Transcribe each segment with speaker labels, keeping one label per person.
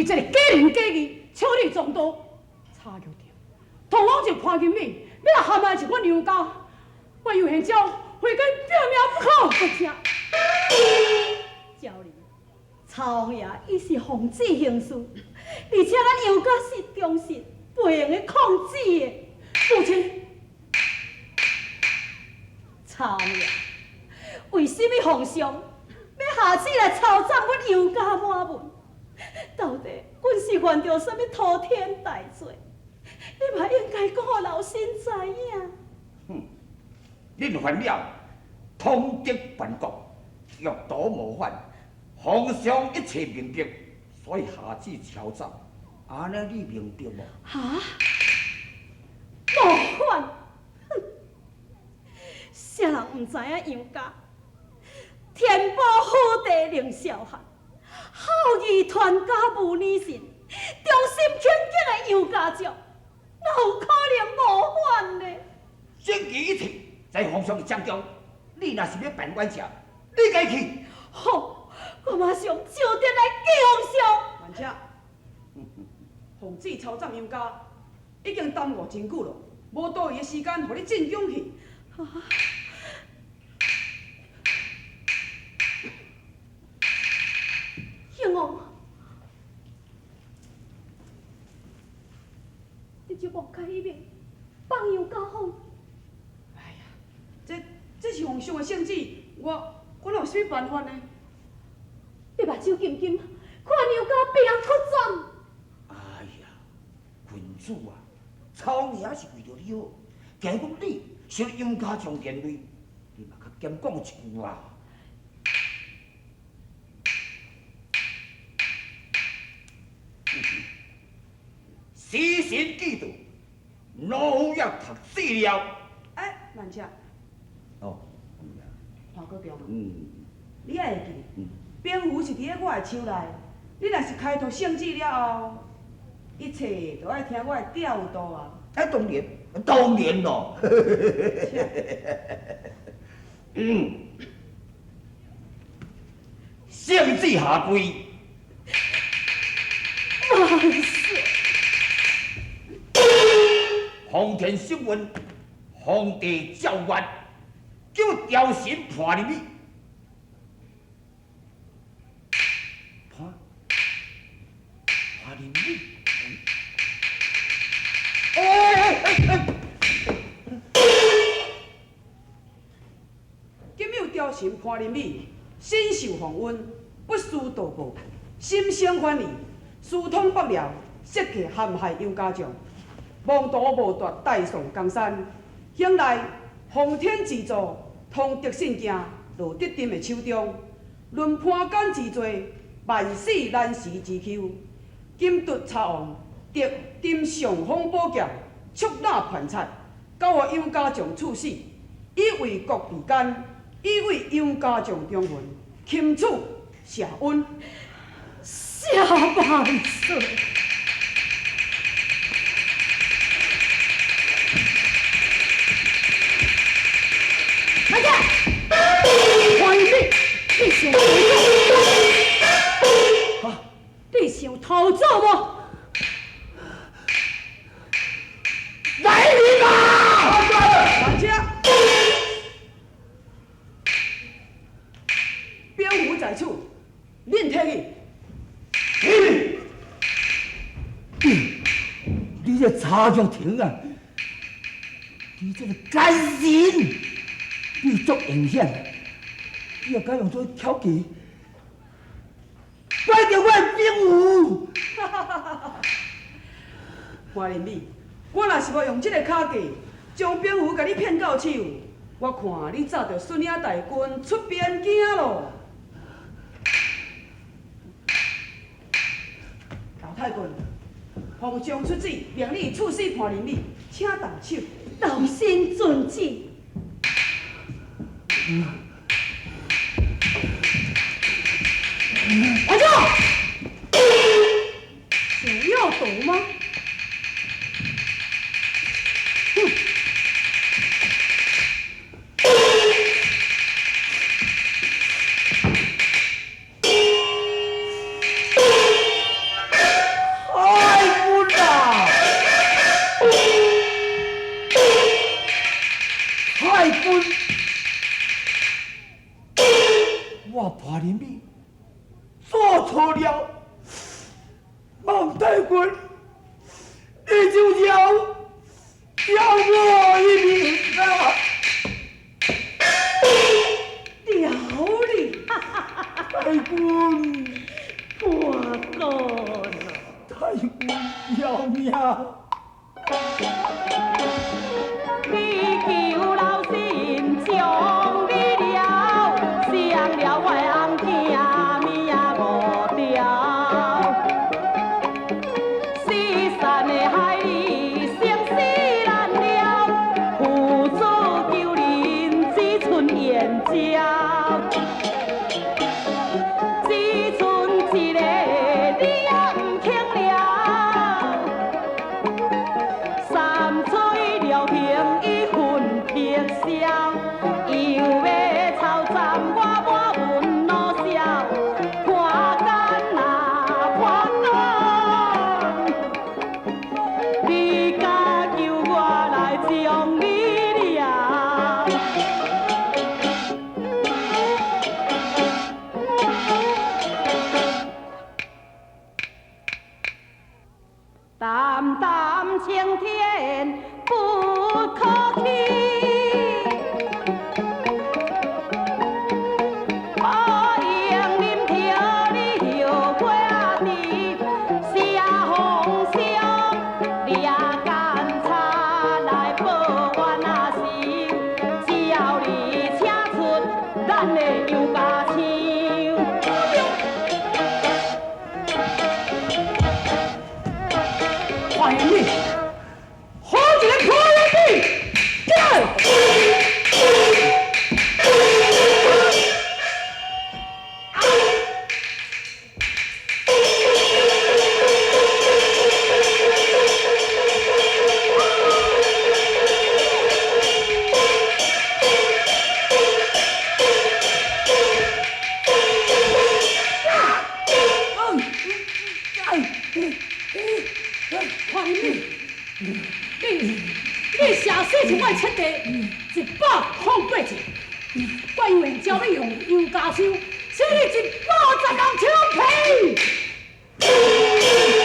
Speaker 1: 這个假仁假義，巧立撞刀，插玉婷，唐王就潘金美，欲來陷害著阮楊家，我楊賢昭非該拼命不可。
Speaker 2: 昭兒，曹王爺伊是奉旨行事，而且咱楊家是忠實，袂用得抗旨的。
Speaker 1: 母親，
Speaker 2: 曹王爺，為什麼皇上欲下旨來抄斬阮楊家滿門？到底阮是犯著啥物滔天大罪？你嘛應該講予老身知影。
Speaker 3: 哼，恁犯了通敵叛國、欲圖謀反，皇上一切明白，所以下旨抄斬。按呢你明白無？
Speaker 2: 哈？謀反？哼！啥人毋知影楊家天寶好地寧少漢，孝義傳家無年信，忠心勤儉的楊家將，哪有可能謀反呢？
Speaker 3: 證據一切在皇上的掌中，你若是欲辦冤者，你家去。
Speaker 2: 好，我馬上就得來見皇上。
Speaker 1: 慢車，奉旨抄斬楊家，已經耽誤真久咯，無多餘的時間，予你進宮去。
Speaker 2: 啊！興王，你就網開一面，放楊家風。
Speaker 1: 哎呀，這是皇上的聖旨，我哪有啥物辦法呢？
Speaker 2: 你目睭金金，看楊家被人酷斬。
Speaker 3: 哎呀，郡主啊，曹王爺是為著你好，驚講你受楊家將連累，你嘛較檢講一句啊。時辰既到，老夫要讀死了。
Speaker 1: 哎，慢車。
Speaker 3: 哦。
Speaker 1: 潘國忠啊。
Speaker 3: 嗯。
Speaker 1: 你愛會記，兵符是佇咧我的手內，你若是開脫聖旨了後，一切都愛聽我的調度啊。
Speaker 3: 哎，當然，當然咯。嗯。聖旨下跪。
Speaker 2: 萬歲！
Speaker 3: 奉天承運，皇帝詔曰，叫朝臣判入你，判入你。哎哎哎哎！
Speaker 1: 今有朝臣潘林美，身受皇恩，不思道报，心生反意，私通北辽，设计陷害杨家将，妄图谋夺大宋江山。幸赖奉天之助，通德信件落得朕的手中，论潘奸之罪，万死难辞之咎。今夺查王，得朕尚方宝剑，捉拿叛贼，交予杨家将处死，以为国治奸，以为杨家将忠魂，钦此谢恩。
Speaker 2: 谢万岁！
Speaker 1: 来者，欢迎你，你想逃走？
Speaker 3: 啊！
Speaker 1: 你想逃走無？
Speaker 3: 來人啊！
Speaker 1: 慢車，兵符在手，恁提去。
Speaker 3: 你這查玉婷啊！你這個奸人，你足陰險，你也敢用這巧計，拐著我的兵符！
Speaker 1: 潘林美，我若是無用這個巧計，將兵符共你騙到手，我看你早就率領大軍出邊境咯。老太君，皇上出旨，命你處死潘林美，請動手。
Speaker 2: 老身遵旨。
Speaker 1: 阿舅，想要赌嗎？哼！
Speaker 3: 潘仁美做错了，望太君，你就饶饶我一命啊！
Speaker 2: 饶你，
Speaker 3: 太君，
Speaker 2: 潘公，
Speaker 3: 太君饶命！
Speaker 2: 你求老身将你了，伤了我的翁囝命无条。失散的孩儿生死难料，父子求人只剩燕鸟，只剩一个你也毋肯了。三吹六平已分碧霄，又欲抄斩我满门老少，潘干啊潘公，你敢求我来将你了？淡淡青天不可欺，我用啉着你后悔啊甜，写封信你也干柴来报冤啊仇，只要你请出咱的杨家枪。
Speaker 1: 欢迎你，好一个潘仁美，起来！
Speaker 2: 潘仁美，你射死是我的七弟，108字，我杨延昭要用杨家枪，切你110人枪皮。潘仁美。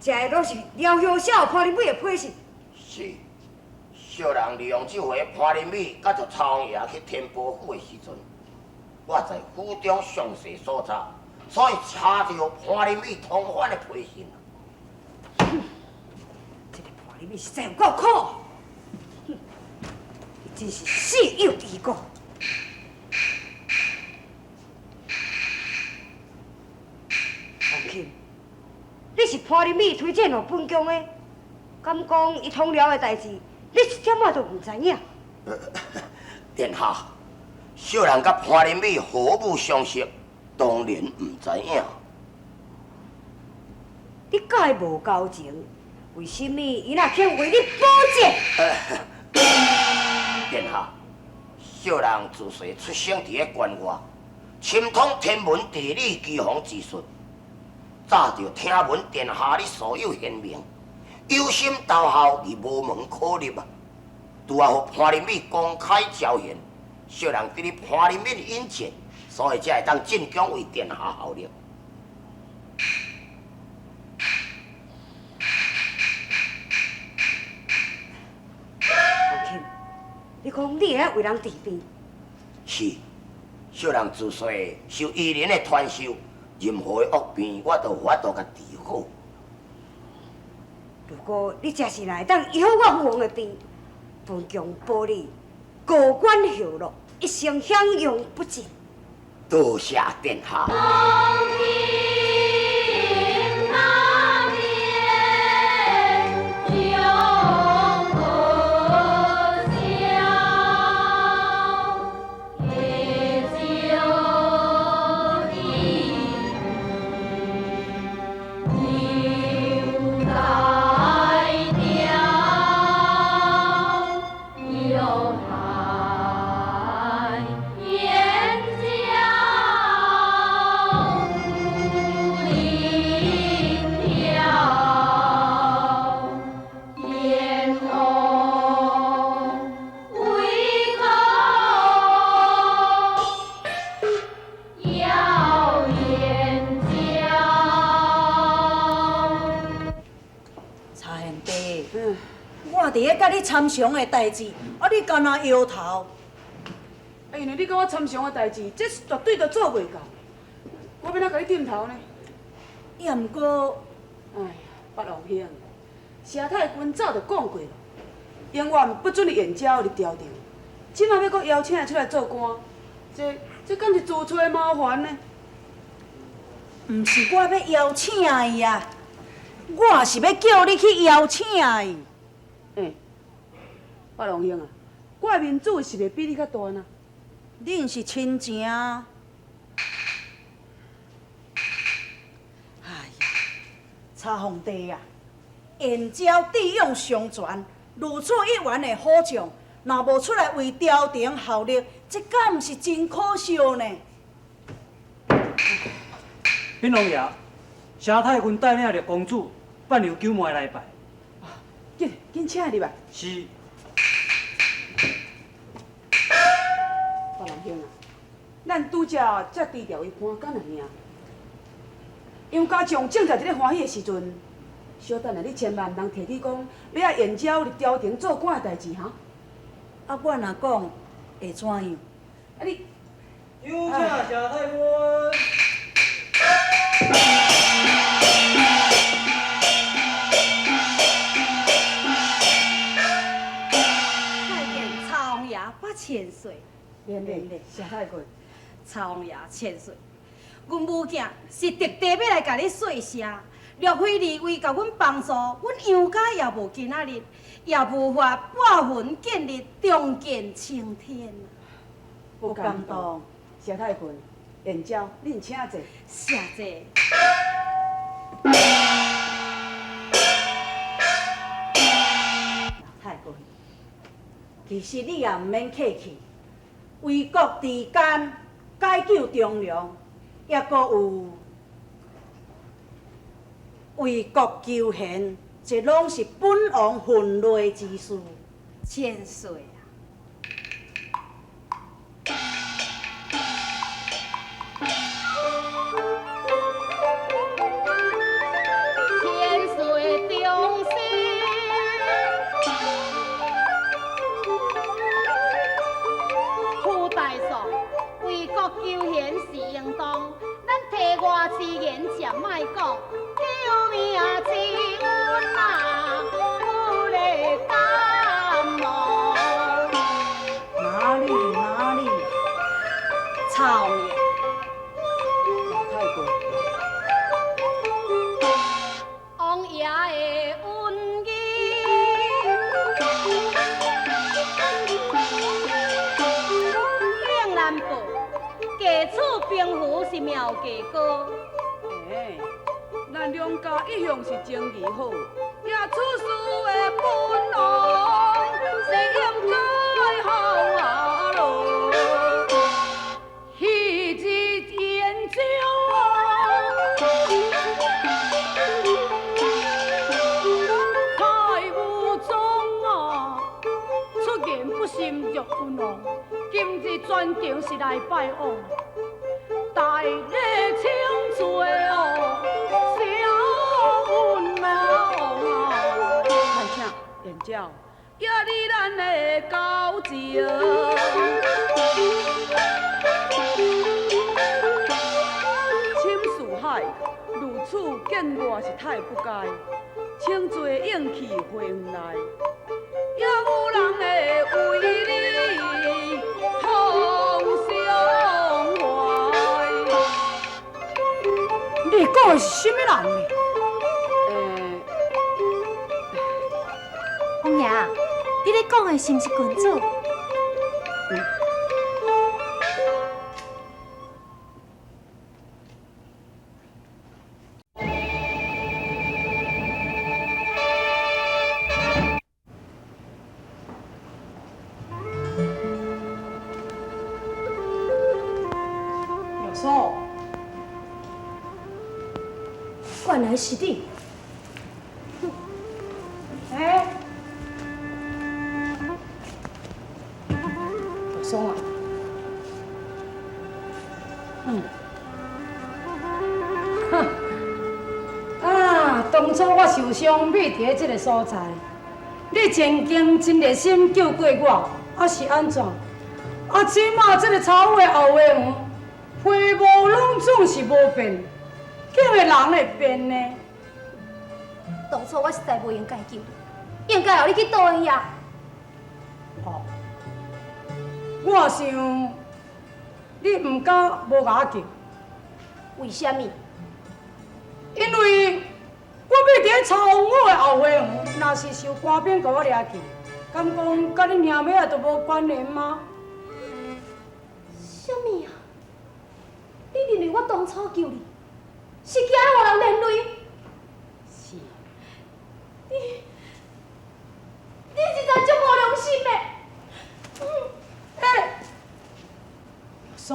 Speaker 4: 食的拢是疗效小潘仁美的批信。
Speaker 5: 是，小人利用这回潘仁美佮着曹王爷去天波府的时阵，我在府中详细搜查，所以查著潘仁美通反的批信。
Speaker 4: 这个潘仁美实在有够苦，哼，伊真是死有余辜。王钦，你是潘仁美推荐予本宫的，敢讲伊通辽的代志，你一点仔都毋知影？
Speaker 5: 殿下，小人佮潘仁美和睦相识，当然毋知影。
Speaker 4: 你佮伊无交情，为什么伊若肯为你保荐？
Speaker 5: 殿下，小人自细出生伫咧关外，深通天文地理、机房之术，早就听闻殿下你所有贤明，有心投效而无门可入啊！拄仔予潘仁美公开招贤，小人伫咧潘仁美引荐，所以才会当进宫为殿下效力。
Speaker 4: 王钦，你讲你会晓为人治病？
Speaker 5: 是，小人自细受医人的传授，任何的恶病我都有法度共治好。
Speaker 4: 如果你真是若会当医好我父王的病，本宫保你高官厚禄，一生享用不尽。
Speaker 5: 多谢殿下。
Speaker 2: 那边
Speaker 6: 佮你参详的代志，啊，你干焦摇头？
Speaker 1: 啊，因为你佮我参详的代志，这是绝对都做袂到。我欲按怎共你点头呢？
Speaker 6: 也毋过，
Speaker 1: 哎呀，八王兄，佘太君早就讲过了，永远不准燕椒入朝廷。这马欲阁邀请伊出来做官，这敢是自揣麻烦呢？
Speaker 6: 毋是我欲邀请伊啊，我是欲叫你去邀请伊。
Speaker 1: 欸，八王兄啊，我的面子是袂比你较大呢。
Speaker 6: 恁是亲情啊。哎呀，查皇帝啊，燕椒智勇双全，如此一员的好将，若无出来为朝廷效力，这敢毋是真可惜呢？
Speaker 7: 禀王爷，佘太君带领六公主伴游九妹来拜。
Speaker 1: 紧，紧请入来。
Speaker 7: 是。
Speaker 1: 八王兄啊，咱拄才才低调伊看敢若尔。杨家将正在伫咧欢喜的时阵，小等下你千万毋通提起讲欲爱燕椒入朝廷做官的代志哈。
Speaker 6: 啊，我若讲会怎样？
Speaker 1: 啊你，
Speaker 7: 有请佘太君。
Speaker 2: 拜见曹王爷，八千岁。
Speaker 1: 免礼，佘太君。
Speaker 2: 曹王爷千岁，阮母囝是特地欲来共你说声，若非二位共阮帮助，阮杨家也无今仔日，也无法拨云见日，重见青天。
Speaker 1: 不敢当，佘太君，燕椒，恁请坐。
Speaker 2: 谢谢。
Speaker 6: 太君，其实你也毋免客气，为国除奸，解救忠良，抑阁有为国求贤，这拢是本王分内之事。
Speaker 2: 千岁啊！千岁忠心，傅大嫂为国求贤是应当，咱提外之言暂莫讲，救命之恩啊，有咧感冒。
Speaker 6: 哪里哪里，
Speaker 2: 曹爷，
Speaker 1: 太君，
Speaker 2: 王爷的恩义，岭南报，嫁娶兵符是庙价高。
Speaker 1: 欸，咱两家一向是情义好，也此事的本王是应该好啊咯。
Speaker 8: 彼日燕椒啊，太武宗啊，出言不逊玉君王，今日专程是来拜访，大礼请坐哦，谢阮啊王啊。
Speaker 1: 来请燕椒，也你咱的交情。深似海，如此见我是太不该。请坐应去花园内，也有人会为你痛相怀。
Speaker 8: 你讲的是啥物人呢？
Speaker 9: 王爷，你咧讲的是毋是郡主？
Speaker 8: 六嫂，
Speaker 9: 原来是你。
Speaker 8: 哎，六嫂啊，啊，当初我受伤，秘伫这个所在，你曾經真熱心救過我，啊是按怎？啊，這馬這个草的後花園，皮毛攏總是無變，竟會人會變呢？
Speaker 9: 當初我實在無應該救你，應該予你去倒去啊！
Speaker 8: 哦，我想你毋敢無共我救。
Speaker 9: 為啥物？
Speaker 8: 因為我欲佇咧曹王府的後花園，若是受官兵共我掠去，敢講佮恁兄妹仔都無關聯嗎？
Speaker 9: 啥物啊？你認為我當初救你，是驚予人連累？
Speaker 8: 是。
Speaker 9: 你實在足無良心的。
Speaker 8: 欸，嫂。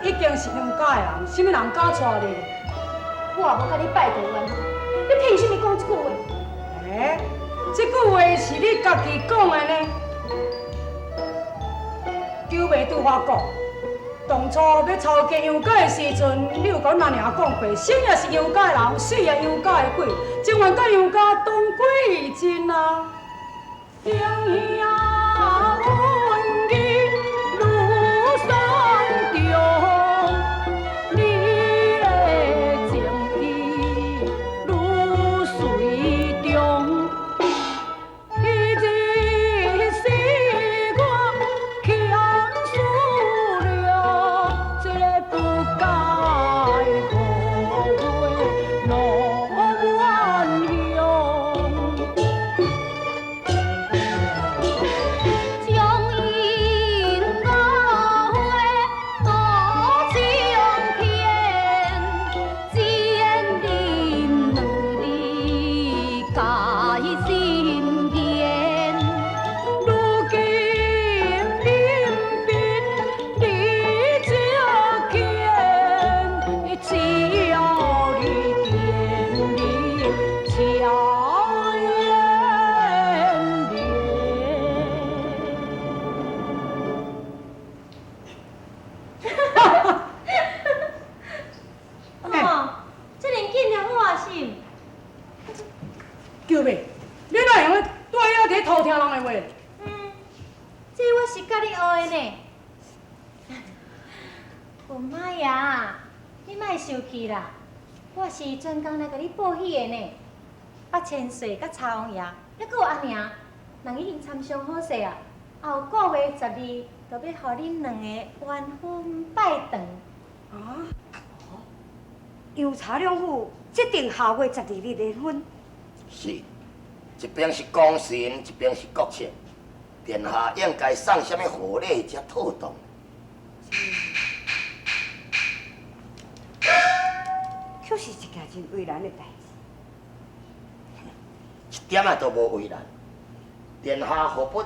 Speaker 8: 已經是楊家的人，啥物人敢娶你？
Speaker 9: 我也無共你拜堂完，你憑啥物講這句話？
Speaker 8: 欸，這句話是你家己講的呢。求袂拄發覺，當初欲抄家楊家的時陣，你有共阮阿娘講過，生也是楊家的人，死也楊家的鬼，情願佮楊家同歸於盡啊！求妹，你哪会用咧住遐伫偷听人的话？
Speaker 9: 嗯，這我是佮你學的呢。雯媽爺，你莫生氣啦，我是專工來共你報喜的呢。北千歲佮查王爺，猶閣有阿娘，人已經參商好勢啊，後個月十二就欲予恁兩个完婚拜堂。
Speaker 4: 啊？楊查兩府這定下月十二日聯婚。
Speaker 5: 是，一邊是功臣，一邊是國戚，殿下應該送啥物賀禮才妥當？
Speaker 4: 確實一件真為難的代誌。
Speaker 5: 一點仔都無為難。殿下何不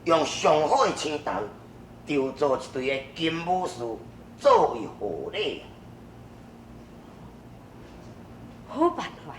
Speaker 5: 用上好的青銅，鑄造一對的金武士作為賀禮？
Speaker 4: 好辦法。